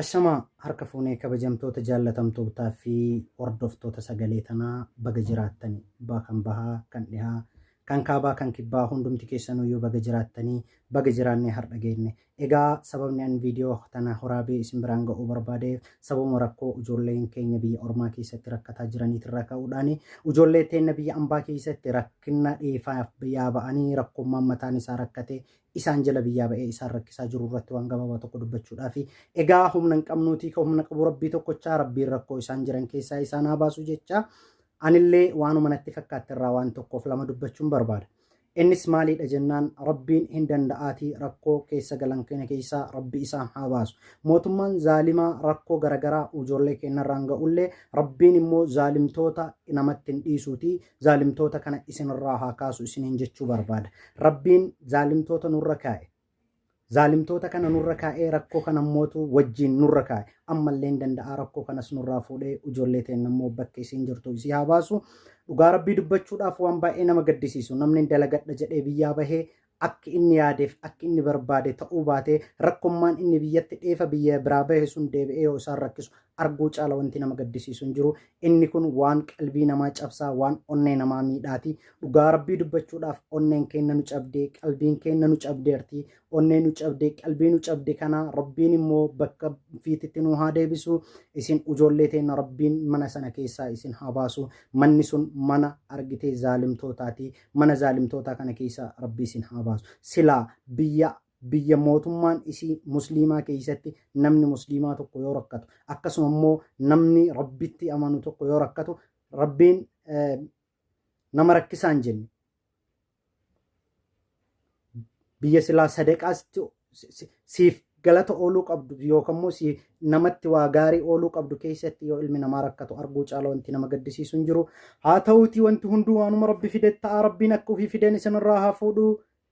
Ashamaa harka fuunee kabajamtoota jaallatamtootaa fi hordoftoota sagalee tanaa baga jiraattani. Baa kan bahaa, kan dhihaa, kan kaabaa, kan kibbaa hundumti keessanuyyuu baga jiraattanii baga jiraannee har'a geenne. Egaa sababni an viidiyoo tana horaabee isin biraan ga'uu barbaadeef sababuma rakkoo ijoolleen keenya biyya ormaa keessatti rakkataa jiraniitirraa ka'uudhaani ijoollee teenna biyya ambaa keessatti rakkina dheefaaf biyyaa ba'anii rakkoommaan mataan isaa rakkate isaan jala biyyaa ba'ee isaan rakkisaa jiru irratti waan gabaabaa tokko dubbachuudhaafi. Egaa humna hin qabnuutii ka humna qabu rabbii tokkochaa rabbiin rakkoo isaan jiran keessaa isaan haa baasu jecha anillee waanuma natti fakkaatte irraa waan tokkoof lama dubbachuun barbaada. Innis maaliidha jennaan rabbiin hin danda'aatii rakkoo keessa galan kana keessaa rabbi isaan haa baasu. Mootummaan zaalimaa rakkoo garagaraa ijoollee keenyarraan ga'ullee rabbiin immoo zaalimtoota namatti hin dhiisuutii zaalimtoota kana isinirraa haa kaasu isiniin jechuu barbaada. Rabbiin zaalimtoota nurra kaa'e. Zaalimtoota kana nurra kaa'ee rakkoo kana mootu wajjin nurra kaa'e. Ammallee hin danda'aa rakkoo kanas nurraa fuudhee ijoollee teenna immoo bakka isiin jirtu isii haa baasu. Dhugaa rabbii dubbachuudhaaf waan baay'ee nama gaddisiisu. Namni dalagadha jedhee biyyaa bahee akki inni yaadeef akki inni barbaade ta'uu baatee rakkommaan inni biyyatti dheefa biyya biraa bahe sun deebi'ee yoo isaan rakkisu arguu caala wanti nama gaddisiisu hin jiru. Inni kun waan qalbii namaa cabsaa, waan onnee namaa miidhaati. Dhugaa rabbii dubbachuudhaaf onneen keenna nu cabdee, qalbiin keenna nu cabdeerti. Onnee nu cabdee, qalbii nu cabde kana rabbiin immoo bakka fiititti nu haa deebisu. Isin ijoollee teenna rabbiin mana sana keessaa isin haa baasu. Manni sun mana argitee zaalimtootaati. Mana zaalimtootaa kana keessaa rabbi isin haa baasu. Silaa biyya biyya mootummaan isii musliimaa keessatti namni musliimaa tokko yoo rakkatu akkasuma immoo namni rabbitti amanu tokko yoo rakkatu rabbiin nama rakkisaa hin jenne biyya silaa sadaqaa siif galata ooluu qabdu yookaan immoo si namatti waa gaarii ooluu qabdu keessatti yoo ilmi namaa rakkatu arguu caala wanti nama gaddisiisu hin jiru. Haa ta'uutii wanti hunduu waanuma rabbi fide ta'a rabbiin akka ofii fideen isinirraa haa fuudhu.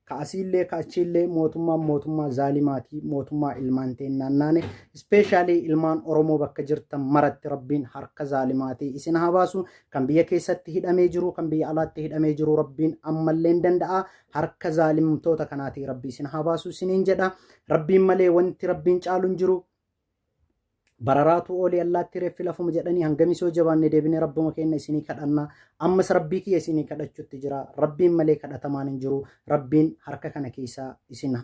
Ka asiillee ka achiillee mootummaan mootummaa zaalimaati mootummaa ilmaan teennaan naane ispeeshaalii ilmaan Oromoo bakka jirtan maratti rabbiin harka zaalimaatii isin haa baasu kan biyya keessatti hidhamee jiru kan biyya alaatti hidhamee jiru rabbiin ammallee hin danda'a harka zaalimtoota kanaatii rabbi isin haa baasu isiniin jedha rabbiin malee wanti rabbiin caalu hin jiru Bararaatu oolii allaattii reeffi lafuma jedhanii hangamis yoo jabaanne deebinee rabbuma keenya isinii kadhanna. Ammas rabbii kiyya isinii kadhachutti jira. Rabbiin malee kadhatamaan hin jiru. Rabbiin harka kana keessaa isin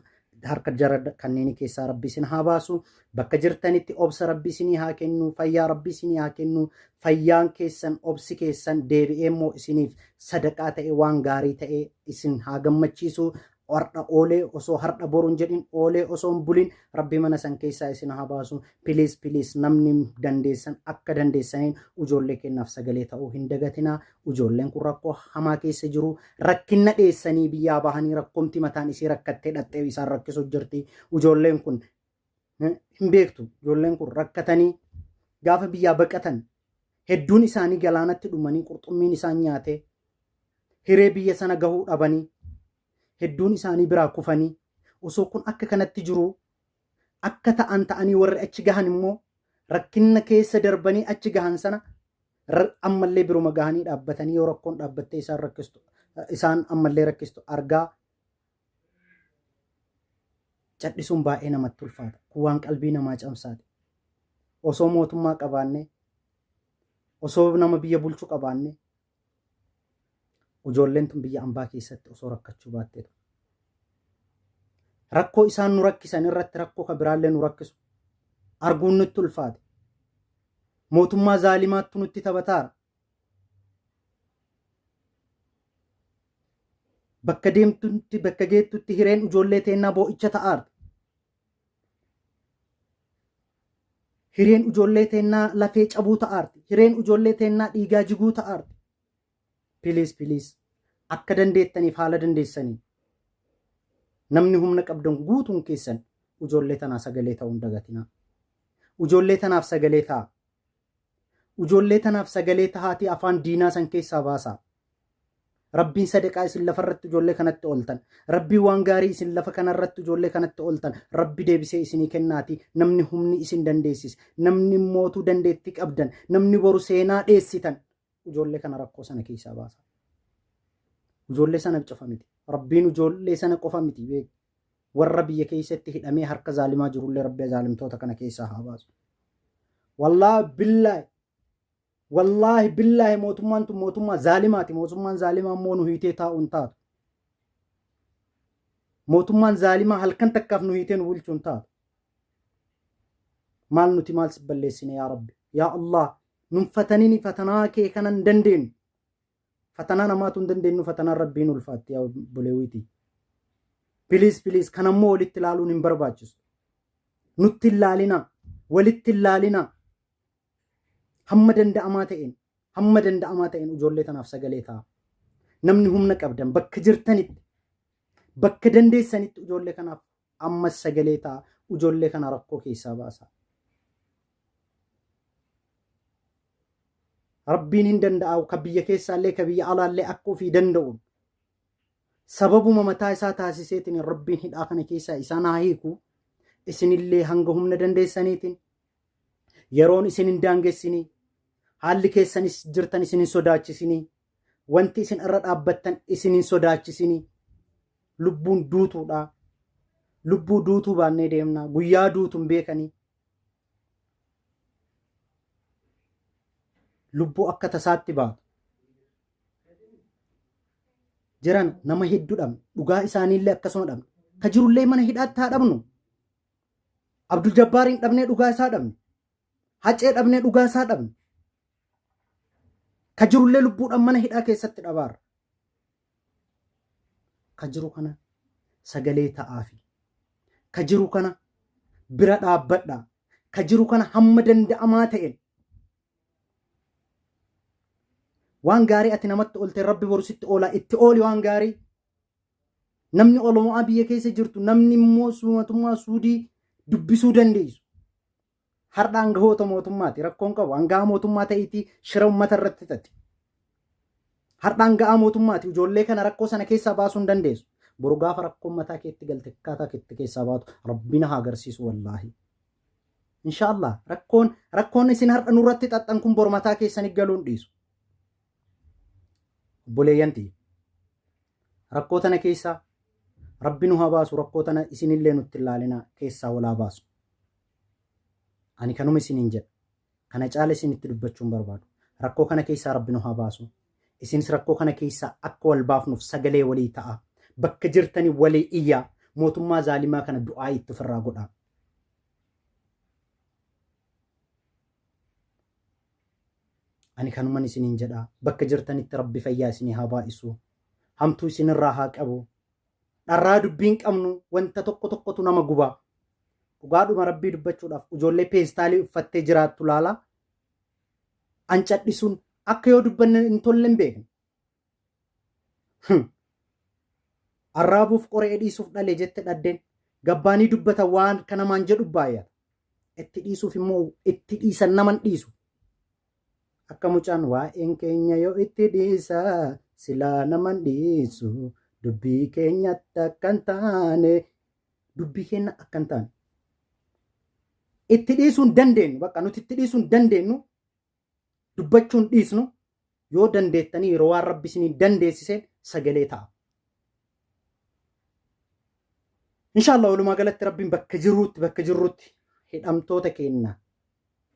harka jara kanneenii keessaa rabbi isin haa baasu. Bakka jirtanitti obsa rabbi isinii haa kennu. Fayyaa rabbi isinii haa kennu. Fayyaan keessan obsi keessan deebi'ee immoo isiniif sadaqaa ta'e waan gaarii ta'e isin haa gammachiisu. Hardha oolee osoo hardha boru hin jedhin oolee osoo hin bulin rabbi mana san keessaa isin haa baasu. Piliis piliis namni dandeessan akka dandeessaniin ijoollee kennaaf sagalee ta'uu hin dagatinaa. Ijoolleen kun rakkoo hamaa keessa jiru. Rakkinna dheessanii biyyaa bahanii rakkoomti mataan isii rakkattee dhaxxee isaan rakkisu jirti. Ijoolleen kun hin beektu. Ijoolleen kun rakkatanii gaafa biyyaa baqatan hedduun isaanii galaanatti dhumanii qurxummiin isaan nyaatee hiree biyya sana gahuu dhabanii hedduun isaanii biraa kufanii osoo kun akka kanatti jiruu akka ta'an ta'anii warri achi gahan immoo rakkinna keessa darbanii achi gahan sana ammallee biruma gahanii dhaabbatanii yoo rakkoon dhaabbattee isaan rakkistu isaan ammallee rakkistu argaa cadhisuun baay'ee namatti ulfaata. Kun waan qalbii namaa cabsaati. Osoo mootummaa qabaannee osoo nama biyya bulchu qabaannee Ijoolleen tun biyya ambaa keessatti osoo rakkachuu baattee ture. Rakkoo isaan nu rakkisan irratti rakkoo ka biraallee nu rakkisu arguun nutti ulfaate. Mootummaa zaalimaattu nutti taphataara. Bakka deemtutti bakka geettutti hireen ijoollee teennaa boo'icha ta'aarti. Hireen ijoollee teennaa lafee cabuu ta'aarti. Hireen ijoollee teennaa dhiigaa jiguu ta'aarti. Piliis piliis akka dandeettaniif haala dandeessanii namni humna qabdan guutuun keessan ijoollee tanaa sagalee ta'uu hin dagatinaa. Ijoollee tanaaf sagalee ta'a. Ijoollee tanaaf sagalee tahaatii afaan diinaa san keessaa baasaa. Rabbiin sadaqaa isin lafarratti ijoollee kanatti ooltan. Rabbiin waan gaarii isin lafa kanarratti ijoollee kanatti ooltan. Rabbi deebisee isinii kennaati. Namni humni isin dandeessise. Namni mootuu dandeettii qabdan. Namni boru seenaa dheessitan. Ijoollee kana rakkoo sana keessaa baasa. Ijoollee sana qofa miti. Rabbiin ijoollee sana qofa miti beeku. Warra biyya keessatti hidhamee harka zaalimaa jirullee Rabbi zaalimtoota kana keessaa haa baasu. Wallaahi billaahi wallaahi billaahi mootummaan tun mootummaa zaalimaati. Mootummaan zaalimaa immoo nu hiitee taa'uu hin taatu. Mootummaan zaalimaa halkan takkaaf nu hiitee nu bulchuu hin taatu. Maal nuti maal si balleessine yaa Rabbi? Yaa Allah nun fatanini fatanaa kee kana hin dandeenyu. Fatanaa namaatu hin dandeenyu, fatanaan Rabbiin ulfaatti yaa obboleewwiiti. Please, please, kanammoo walitti ilaaluun hin barbaachisu. Nutti hin laalinaa, walitti hin laalinaa. Hamma danda'amaa ta'een, hamma danda'amaa ta'een ijoollee tanaaf sagalee ta'a. Namni humna qabdan bakka jirtanitti, bakka dandeessanitti ijoollee kanaaf ammas sagalee ta'a. Ijoollee kana rakkoo keessaa baasa. Rabbiin hin danda'u ka biyya keessaallee ka biyya alaallee akka ofii danda'uun sababuma mataa isaa taasiseetiin Rabbiin hidhaa kana keessaa isaan haa hiiku. Isinillee hanga humna dandeessaniitiin yeroon isin hin daangessinii, haalli keessanis jirtan isin hin sodaachisinii, wanti isin irra dhaabbattan isin hin sodaachisinii. Lubbuun duutuudha. Lubbuu duutuu baannee deemna. Guyyaa duutu hin beekanii. Lubbuu akka tasaatti baatu. Jiran nama hedduu dhabne. Dhugaa isaaniillee akkasuma dhabne. Ka jirullee mana hidhaatti haa dhabnu. Abdul Jabbaariin dhabnee dhugaa isaa dhabne. Hacee dhabnee dhugaa isaa dhabne. Ka jirullee lubbuudhaan mana hidhaa keessatti dhabaarra. Ka jiru kana sagalee ta'aafi. Ka jiru kana bira dhaabbadha. Ka jiru kana hamma danda'amaa ta'een waan gaarii ati namatti oolte Rabbi boru sitti oola, itti ooli waan gaarii. Namni Oromoo biyya keessa jirtu, namni immoo mootummaa Suudii dubbisuu dandeessu. Har'a aangawoota mootummaati, rakkoon qabu aanga'a mootummaa ta'iitii shira uummata irratti xaxi. Har'a aanga'aa mootummaati, ijoollee kana rakkoo sana keessaa baasuu hin dandeessu. Boru gaafa rakkoon mataa keetti galte akkaataa keetti keessaa baatu Rabbiin haa agarsiisu wallaahi. Inshaallah rakkoon isin har'a nurratti xaxxan kun boru mataa keessanii galuu hin dhiisu. Obboleeyyan tiyya. Rakkoo tana keessaa Rabbi nu haa baasu, rakkoo tana isinillee nutti hin laalinaa, keessaa walaa baasu. Ani kanuma isiniin jedha. Kana caala isinitti dubbachuu hin barbaadu. Rakkoo kana keessaa Rabbi nu haa baasu. Isinis rakkoo kana keessaa akka wal baafnuuf sagalee walii ta'a. Bakka jirtanii walii iyyaa. Mootummaa zaalimaa kana du'aa itti ofirraa godhaa. Ani kanuman isiniin jedha. Bakka jirtanitti Rabbi fayyaa isinii haa baay'isu. Hamtuu isinirraa haa qabu. Dharraa dubbiin qabnu wanta tokko tokkotu nama guba. Dhugaadhuma Rabbii dubbachuudhaaf ijoollee peestaalii uffattee jiraattu laala. An cadhisuun akka yoo dubbanne hin tolle hin beekne. Arraabuuf qoree dhiisuuf dhale jette dhaddeen. Gabbaanii dubbata waan ka namaan jedhu baay'ata. Itti dhiisuuf immoo itti dhiisan naman dhiisu. Akka mucaan waa'een keenya yoo itti dhiisa silaa naman dhiisu, dubbii keenyatti akka hin taane, dubbii keenya akka hin taane. Itti dhiisuu hin dandeenyu, bakka nuti itti dhiisuu hin dandeenyu, dubbachuu hin dhiisnu. Yoo dandeettanii yeroo waan Rabbi isinii dandeessiseen sagalee ta'a. Inshaallah walumaa galatti Rabbiin bakka jirruutti hidhamtoota keenya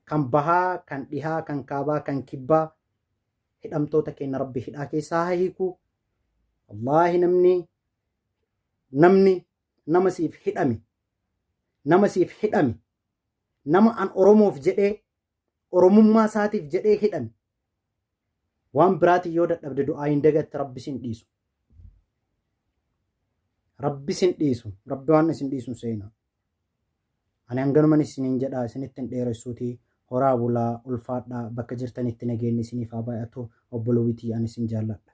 kan bahaa, kan dhihaa, kan kaabaa, kan kibbaa, hidhamtoota keenya Rabbi hidhaa keessaa haa hiiku. Wallaahi namni nama siif hidhame, nama siif hidhame, nama an Oromoof jedhee, Oromummaa isaatiif jedhee hidhame, waan biraatiin yoo dadhabde du'aa hin dagatte, Rabbi sin dhiisu. Rabbi sin dhiisu. Rabbi waan isin dhiisu seenaa. Ani hanganuman isiniin jedha, isinitti hin dheeressuuti. Horaa bulaa, ulfaadhaa, bakka jirtanitti nageenyi isiniif haa baay'atu. Obbolowwitii, ani isin jaalladha.